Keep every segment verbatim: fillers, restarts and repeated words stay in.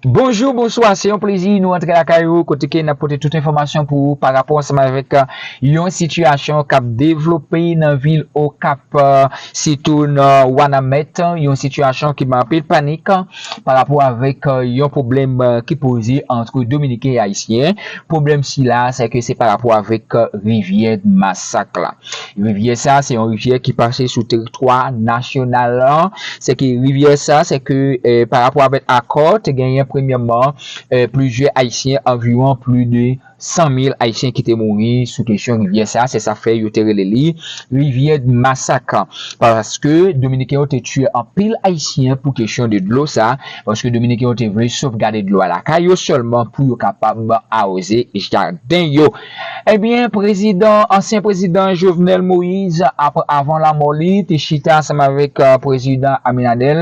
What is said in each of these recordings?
Bonjou, bonswa, se yon plezi nou antre lakay ou kote ke n ap pote tout enfòmasyon pou ou pa rapò ansanm avèk yon sitiyasyon k ap devlope nan vil Okap, sitou nan Wanament, yon sitiyasyon ki ban anpil panik pa rapò avèk yon pwoblèm ki poze ant Dominiken e Ayisyen. Pwoblèm sila, se ke se pa rapò avèk rivyè Masak la. Rivyè sa, se yon rivyè ki pase sou teritwa nasyonal lan. Se ke rivyè sa, se ke eh, pa rapò avèk akò, te genyen premyèman eh, plizyè Ayisyen, anviwon plis de san mil Ayisyen ki te mouri sou kesyon rivyè sa. Se sa fè yo te rele li rivyè Masak. Paske Dominiken yo te tiye anpil Ayisyen pou kesyon de dlo sa. Paske Dominiken yo te vle sovgade dlo a lakay yo sèlman pou yo kapab awoze jaden yo. Ebyen, prezidan, ansyen prezidan Jovenel Moïse, ap, avan lanmò li, te chita ansanm avèk eh, prezidan Aminadel,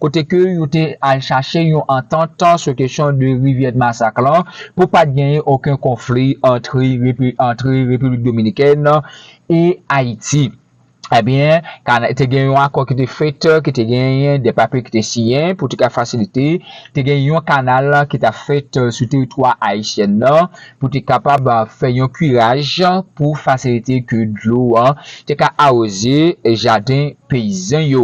kote ke yo te al chache yon antant sou kesyon de rivyè Masak lan, pou pa t genyen okenn konfli antre Repi- antre Repiblik Dominikèn e Ayiti. Ebyen, kana- te gen yon akò ki te fèt, ki te genyen de papye ki te siyen pou te ka fasilite, te gen yon kanal ki t ap fèt sou teritwa ayisyèn nan pou te kapab fè yon kiraj pou fasilite ke dlo an te ka awoze jaden peyizan yo.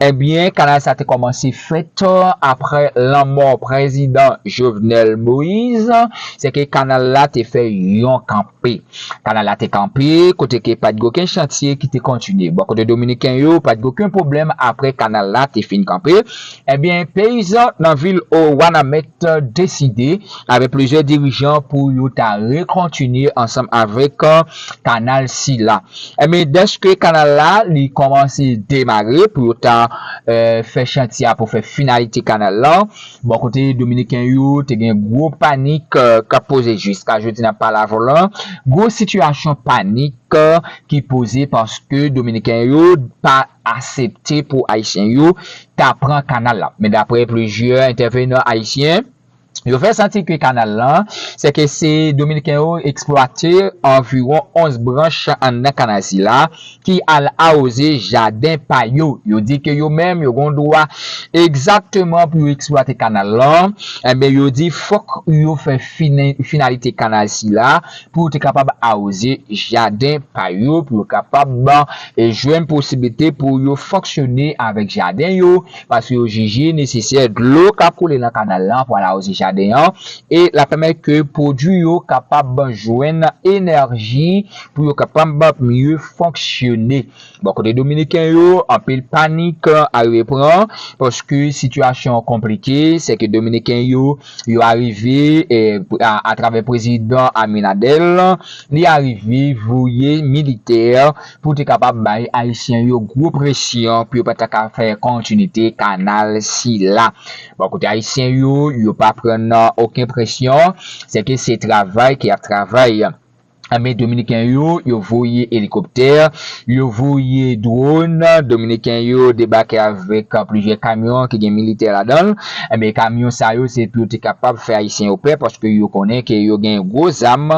Ebyen, kanal sa te kòmanse fèt apre lanmò prezidan Jovenel Moïse, se ke kanal la te fè yon kanpe. Kanal la te kanpe, kote ke pa t gen okenn chantye ki te kontinye. Bò kote Dominiken yo, pa t gen okenn pwoblèm apre kanal la te fin kanpe. Ebyen, peyizan nan vil Wanament deside, avèk plizyè dirijan, pou yo ta rekontinye ansanm avèk kanal sila. Ebyen, dèske kanal la, li kòmanse demare pou yo ta eh, fè chantye a pou fè finalite kanal la. Bò kote Dominiken yo, te gen gwo panik eh, k ap poze jiska jodi n ap pale avè w lan. Gwo sitiyasyon panik eh, ki poze paske Dominiken yo pa aksepte pou Ayisyen yo ta pran kanal la. Men daprè plizyè entèvenan ayisyen, yo fè santi ke kanal lan, se ke se Dominiken yo eksplwate anviwon onz branch anndan kanal sila ki al awoze jaden pa yo. Yo di ke yo menm, yo gen dwa egzakteman pou yo eksplwate kanal lan. Ebyen, yo di fòk yo fè fini- finalite kanal sila pou yo te kapab awoze jaden pa yo, pou yo kapab eh, jwenn posiblite pou yo fonksyone avèk jaden yo, paske yo jije nesesè dlo k ap koule nan kanal lan pou al awoze jaden an, e l ap pèmèt ke pwodui yo kapab jwenn enèji pou yo kapab mye fonksyone. Bò kote Dominiken yo, anpil panik arive pran, paske sitiyasyon an konplike, se ke Dominiken yo, yo arive eh, a- atravè prezidan Aminadel, li arive voye militè pou te kapab bay Ayisyen yo gwo presyon pou yo pa ta ka fè kontinite kanal sila. Bò kote Ayisyen yo, yo pa pran okenn presyon, se ke se travay ke y ap travay. Ebyen, Dominiken yo, yo voye elikoptè, yo voye dwòn. Dominiken yo debake avèk plizyè kamyon ki gen militè ladan l. Ebyen, kamyon sa yo, se pou yo te kapab fè Ayisyen yo pè, paske yo konnen ke yo gen gwo zam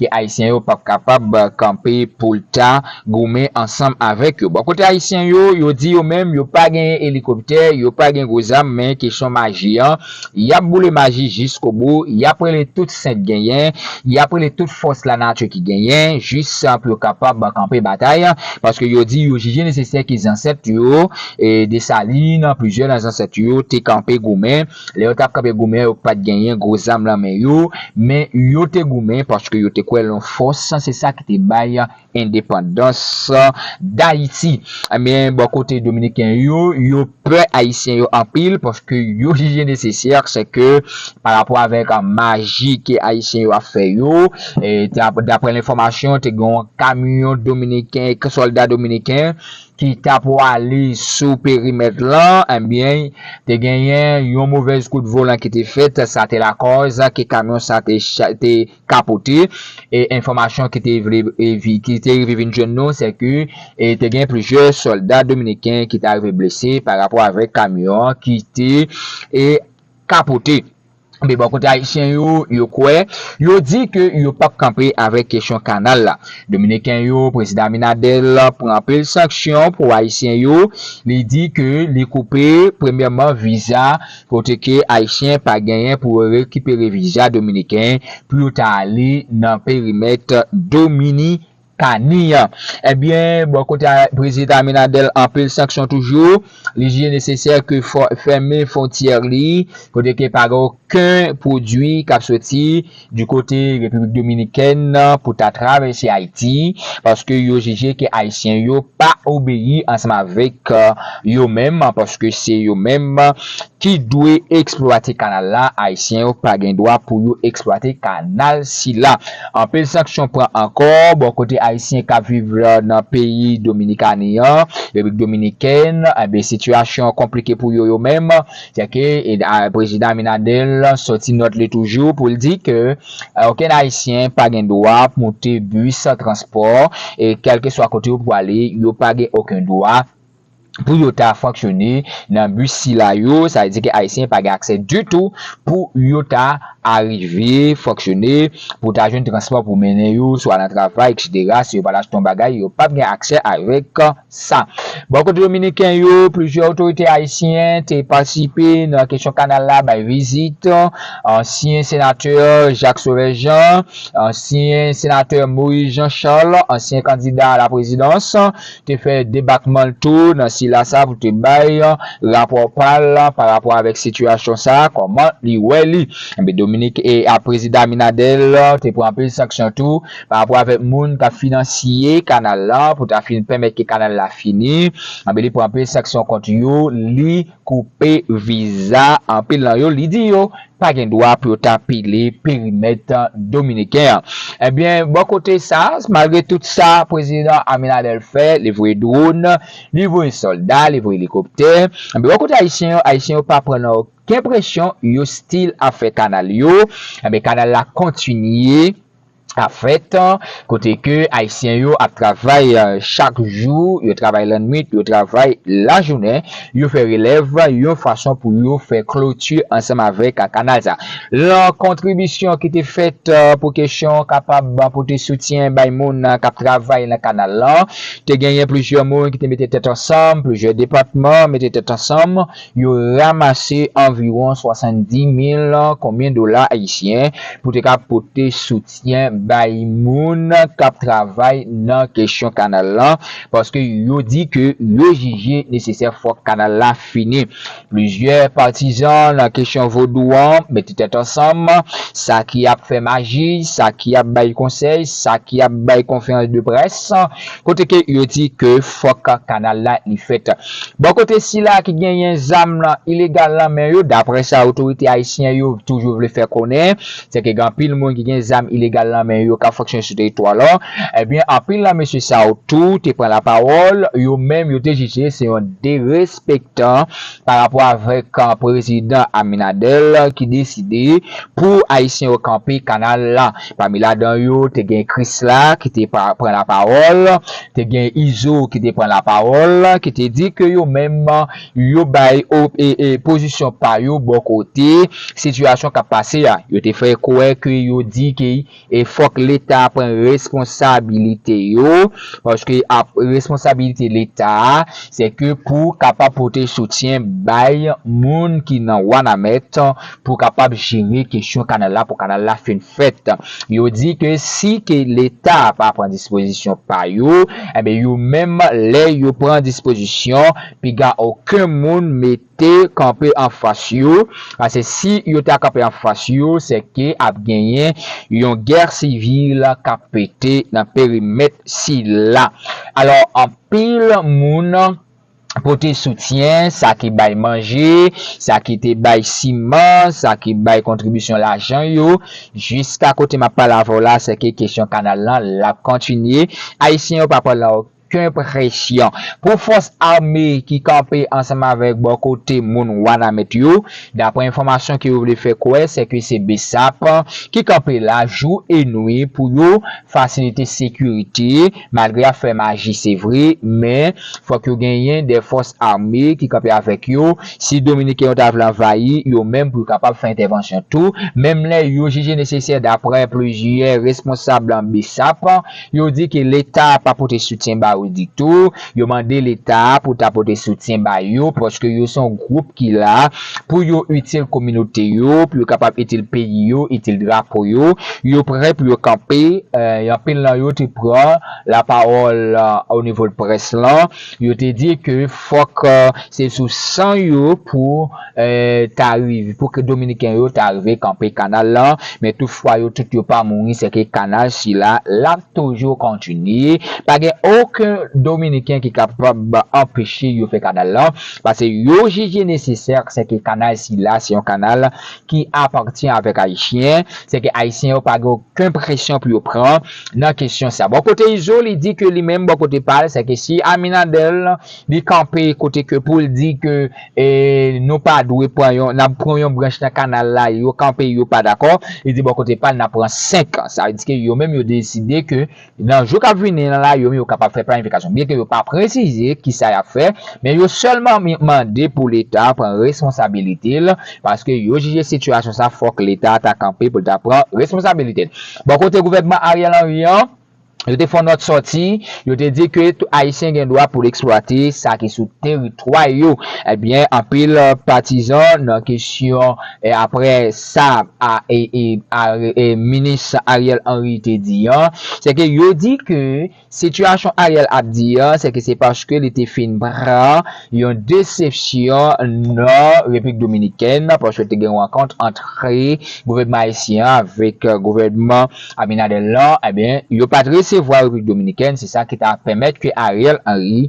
ke Ayisyen yo p ap kapab kanpe pou l ta goumen ansanm avèk yo. Bò kote Ayisyen yo, yo di yo menm, yo pa gen elikoptè, yo pa gen gwo zam, men kesyon maji an, y ap boule maji jiskobou, y ap rele tout sent genyen, y ap rele tout fòs lanati ki genyen, jis pou yo kapab kanpe batay, paske yo di yo jije nesesè ke zansèt yo, e Desalin, plizyè nan zansèt yo te kanpe goumen. Lè yo t ap kanpe goumen, yo pa t genyen gwo zam nan men yo, men yo te goumen paske yo te kwè nan fòs, se sa ki te bay endepandans Dayiti. Ebyen, bò kote Dominiken yo, yo pè Ayisyen yo anpil, paske yo jije nesesè, se ke pa rapò avèk maji ke Ayisyen yo ap fè yo, e, dap- daprè lenfòmasyon, te gen yon kamyon dominiken, sòlda dominiken, ki ta pwale sou perimèt lan, ebyen, te genyen yon movèz kout volan ki te fèt, sa te lakòz ke kamyon sa te, cha- te kapote. E enfòmasyon ki te vle, e vi- ki te rive vin jwenn nou, se ke, e te gen plizyè sòlda dominiken ki te arive blese pa rapò avèk kamyon an ki te, e, kapote. Men bò kote ayisyen yo, yo kwè, yo di ke yo p ap kanpe avèk kesyon kanal la. Dominiken yo, prezidan Abinader pran anpil sanksyon pou ayisyen yo. Li di ke li koupe, premyèman, viza kote ke ayisyen pa genyen pou yo rekipere viza dominiken pou yo ta ale nan perimèt Domini kani an. Ebyen, bò kote prezidan Abinader, anpil sanksyon toujou. Li jije nesesè ke fèmen fwontyè li, kote ke pa gen okenn pwodui k ap soti di kote Repiblik Dominikèn pou ta travèse Ayiti, paske yo jije ke ayisyen yo pa obeyi ansanm avèk yo menm, paske se yo menm ki dwe eksplwate kanal la, ayisyen yo pa gen dwa pou yo eksplwate kanal sila. Anpil sanksyon pran ankò bò kote ayisyen k ap viv nan peyi Dominikani an, Repiblik Dominikèn, enben sitiyasyon konplike pou yo yo menm. Sèke prezidan Abinader sòti nòt li toujou pou l di ke okenn ayisyen pa gen dwa moute bis transpò, e kèlkeswa kote yo pwale, yo pa gen okenn dwa pou yo ta fonksyone nan bis sila yo. Sa vle di ke ayisyen pa gen aksè ditou pou yo ta arive fonksyone, pou ta jwenn transpò pou mennen yo swa nan travay, etsetera. Si yo pa t achte yon bagay, yo p ap gen aksè avèk sa. Bò kote dominiken yo, plizyè otorite ayisyen te patisipe nan kesyon kanal la, bay vizit ansyen senatè Jacques Sauveur Jean, ansyen senatè Moïse Jean Charles, ansyen kandida a la prezidans, te fè debakman l tou nan sila sa pou te bay rapò pa l pa rapò avèk sitiyasyon sa, kòman li wè li. Enben Dominik e a prezidan Abinader te pran anpil sanksyon tou pa rapò avèk moun k ap finansye kanal la pou ta fin pèmèt ke kanal la fini. Enben li pran anpil sanksyon kont yo, li koupe viza anpil nan yo, li di yo pa gen dwa pou yo ta pile perimèt dominiken an. Ebyen, bò kote sa, malgre tout sa prezidan Abinader fè, li voye dwòn, li voye sòlda, li voye elikoptè. Ebyen, bò kote ayisyen yo, ayisyen yo pa pran nan okenn presyon, yo still ap fè kanal yo. Ebyen, kanal la kontinye ap fèt, kote ke ayisyen yo ap travay chak jou, yo travay lannwit, yo travay lajounen, yo fè relèv yon fason pou yo fè kloti ansanm avèk kanal sa. Lan kontribisyon ki te fèt pou kesyon kapab pote soutyen bay moun k ap travay nan kanal lan, te genyen plizyè moun ki te mete tèt ansanm, plizyè depatman mete tèt ansanm, yo ranmase anviwon swasanndimil konbyen dola ayisyen pou te ka pote soutyen bay moun k ap travay nan kesyon kanal lan, paske yo di ke yo jije nesesè fòk kanal la fini. Plizyè patizan nan kesyon vodou an mete tèt ansanm, sa ki ap fè maji, sa ki ap bay konsèy, sa ki ap bay konferans de près, kote ke yo di ke fòk kanal la li fèt. Bò kote sila ki genyen zam ilegal nan men yo, daprè sa otorite ayisyen yo toujou vle fè konnen, se ke gen anpil moun ki gen zam ilegal nan men yo k ap fonksyone sou teritwa la. Ebyen, anpil nan mesye sa yo tou te pran lapawòl, yo menm yo te jije se yon derespektan pa rapò avèk prezidan Abinader ki deside pou ayisyen yo kanpe kanal la. Pami ladan yo, te gen Krisla ki te pran lapawòl, te gen Izo ki te pran lapawòl, ki te di ke yo menm, yo bay pozisyon pa yo bò kote sitiyasyon k ap pase a. Yo te fè kwè ke yo di ke e fòk Leta pran responsabilite yo, paske ap, responsabilite Leta a, se ke pou kapab pote soutyen bay moun ki nan Wanament pou kapab jere kesyon kanal la, pou kanal la fin fèt. Yo di ke si ke Leta pa pran dispozisyon pa yo, enben yo menm lè yo pran dispozisyon, piga okenn moun mete kanpe anfas yo, paske si yo ta kanpe anfas yo, se ke ap genyen yon gè sivil k ap pete nan perimèt sila. Alò, anpil moun pote soutyen, sa ki bay manje, sa ki te bay siman, sa ki bay kontribisyon lajan yo, jiska kote m ap pale avè w la, se ke kesyon kanal lan, l ap kontinye. Ayisyen yo pa pran okenn presyon. Pou fòs ame ki kanpe ansanm avèk bò kote moun Wanament yo, daprè enfòmasyon ke yo vle fè kwè, se ke se BSAP ki kanpe la jou e nwi pou yo fasilite sekirite, malgre y ap fè maji, se vre, men fòk yo genyen de fòs ame ki kanpe avèk yo. Si Dominiken yo ta vle anvayi yo menm pou yo kapab fè entèvansyon tou, menm lè yo jije nesesè, daprè plizyè responsab BSAP, yo di ke Leta pa pote soutyen ba yo ditou. Yo mande Leta pou ta pote soutyen ba yo, paske yo se yon gwoup ki la pou yo itil kominote yo, pou yo kapab itil peyi yo, itil drapo yo. Yo prè pou yo kanpe. Eh, anpil nan yo te pran lapawòl, eh, o nivo près lan. Yo te di ke fòk, eh, se sou san yo pou, eh, ta rive, pou ke Dominiken yo ta rive kanpe kanal lan. Men toutfwa yo tout yo pa mouri, se ke kanal sila l ap toujou kontinye. Pa gen okenn Dominiken ki kapab anpeche yo fè kanal lan, paske yo jije nesesè, se ke kanal sila se yon kanal ki apatyen avèk Ayisyen, se ke Ayisyen yo pa gen okenn presyon pou yo pran nan kesyon sa. Bò kote Izo, li di ke li menm, bò kote pa l, se ke si Aminadèl, li kanpe kote ke pou l di ke, e, nou pa dwe pran yon, n ap pran yon branch nan kanal la, yo kanpe, yo pa dakò, li di bò kote pa l, n ap pran senk. Sa vle di ke yo menm, yo deside ke nan jou k ap vini an la, yo menm, yo kapab fè planifikasyon. Byen ke yo pa presize kisa y ap fè, men yo sèlman mi-, mande pou Leta pran responsabilite l, paske yo jije sitiyasyon sa, fòk Leta ta kanpe pou l ta pran responsabilite l. Bò kote gouvènman Ariel Henry an, yo te fè yon nòt sòti, yo te di ke tout Ayisyen gen dwa pou l eksplwate sa ki sou teritwa yo. Ebyen, anpil, eh, patizan nan kesyon, eh, apre sa, a, e, e, a, e, minis Ariel Henry te di an, se ke yo di ke sitiyasyon Ariel ap di an, se ke se paske li te fin pran yon desepsyon nan Repiblik Dominikèn, paske te gen yon rankont antre gouvènman ayisyen an avèk, eh, gouvènman Abinader lan, ebyen, yo pa t resevwa Repiblik Dominikèn, se sa ki ta pèmèt ke Ariel Henry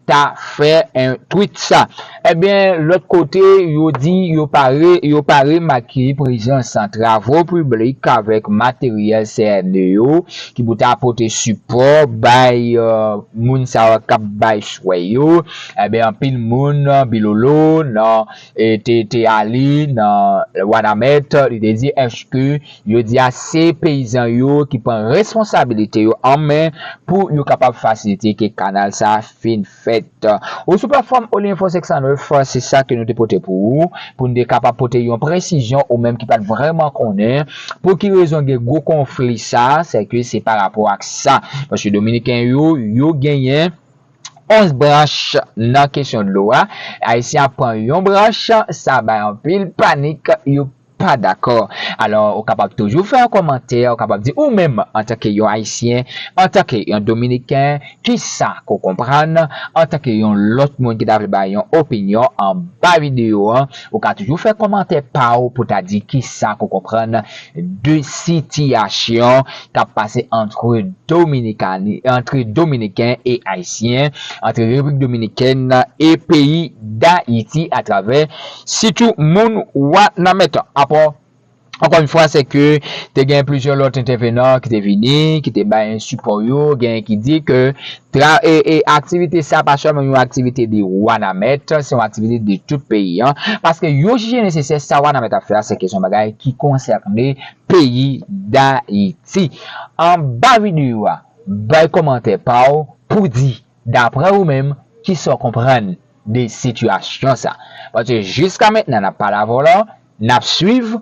ta fè yon tweet sa. Ebyen, lòt kote, yo di yo pa re-, yo pa remake prezans travo piblik avèk materyèl C N E yo ki pou ta pote sipò bay, eh, moun sa yo k ap bay swè yo. Ebyen, anpil moun, Bilolo, nan, e, te, te ale nan Wanament, li te di, èske yo di a se peyizan yo ki pran responsabilite yo an men pou yo kapab fasilite ke kanal sa fin fèt. Ou sou platfòm Oli Info senk san nèf, se sa ke nou te pote pou ou, pou n te kapab pote yon presizyon ou menm ki pa t vrèman konnen pou ki rezon gen gwo konfli sa, se ke se pa rapò ak sa. Paske Dominiken yo, yo genyen onz branch nan kesyon dlo a. Ayisyen ap pran yon branch, sa bay anpil panik, yo pa dakò. Alò, ou kapab toujou fè yon kòmantè, ou kapab di ou menm, antanke yon Ayisyen, antanke yon Dominiken, kisa ke w konprann, antanke yon lòt moun ki ta vle bay yon opinyon anba videyo an, ou ka toujou fè kòmantè pa w pou ta di kisa ke w konprann de sitiyasyon k ap pase antre Dominikani, antre Dominiken e Ayisyen, antre Repiblik Dominikèn e peyi Dayiti atravè sitou moun Wanament. Apò, ankò yon fwa, se ke te gen plizyè lòt entèvenan ki te vini, ki te bay sipò yo, gen ki di ke tra-, e, e aktivite sa pa sèlman yon aktivite de Wanament, se yon aktivite de tout peyi an, paske yo jije nesesè sa Wanament ap fè a, se ke se yon bagay ki konsène peyi Dayiti. Anba videyo a, bay kòmantè pa w pou di, daprè ou menm, kisa w konprann de sitiyasyon sa. Paske jiska mentnan, n ap pale avè w la, n ap swiv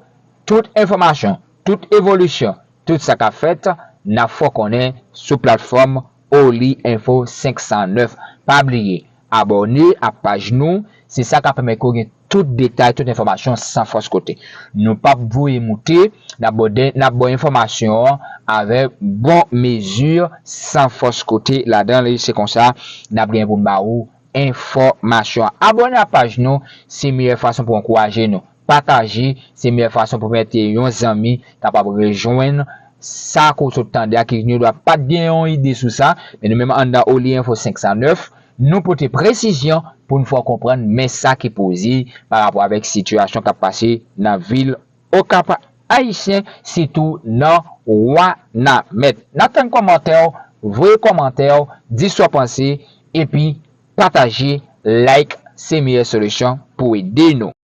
tout enfòmasyon, tout evolisyon, tout sa k ap fèt, n ap fè w konnen sou platfòm Oli Info senk san nèf. Pa bliye, abòne ak paj nou, se sa k ap pèmèt ke w gen tout detay, tout enfòmasyon san fòs kote. Nou p ap voye moute, n ap ba w de, n ap ba w enfòmasyon an avèk bon mezi, san fòs kote ladan li. Se konsa n ap gen pou n ba ou enfòmasyon. Abòne ak paj nou, se meyè fason pou ankouraje nou. Pataje, se meyè fason pou pèmèt yon zanmi kapab rejwenn sa ke w sot tande a, ki nou dwa pa t gen yon ide sou sa, men nou menm anndan Oli Info senk san nèf, nou pote presizyon pou n fè w konprann men sa ki poze pa rapò avèk sitiyasyon k ap pase nan vil Okap Ayisyen, sitou nan Wanament. N ap tann kòmantè w, Voye kòmantè w, di sa w panse, epi pataje, like, se meyè solisyon pou ede nou.